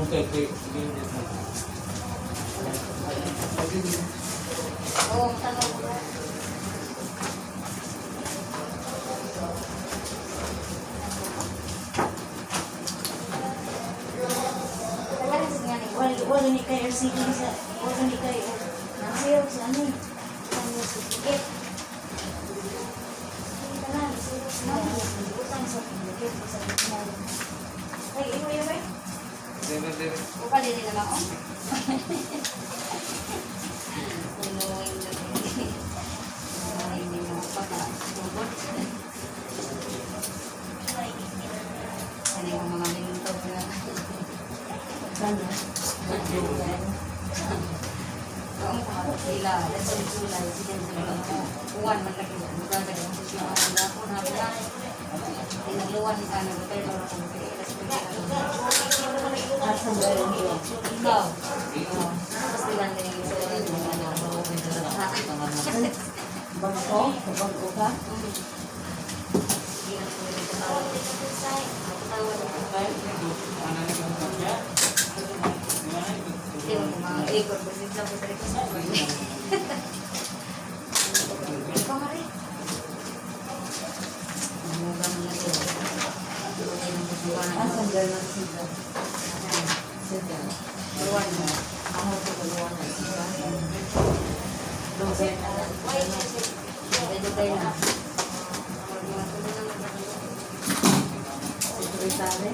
Oo, tanong ko. Wala wala ni kay RCD sa wala ni kay zero sa ano eh. Ang certificate. Tanan, zero sa utang sa certificate sa original. Ay, imo yun ba? Upa din nila ako. Ano yung hindi mo pagka-robot. Ano yung mga lingkod na. Sana. Oo, sila. Sila, sila, sila. Uwan man lagi. Muga ka din siya. Ang dako na pala. Tinagluwan sa ano, pero ako Asa ba yun? Ikaw. Oo. Tapos nila na yung isa yung ano. Bago? Bago ka? Hindi mo mga ikot. Basta lang ko sa likod. Ikaw, Mari. Mamuga mo na siya. Asa ba yun sila? Sila. Luwan mo. Ako sa kaluwan na sila. Dugay na lang. Dugay na. Sekretary?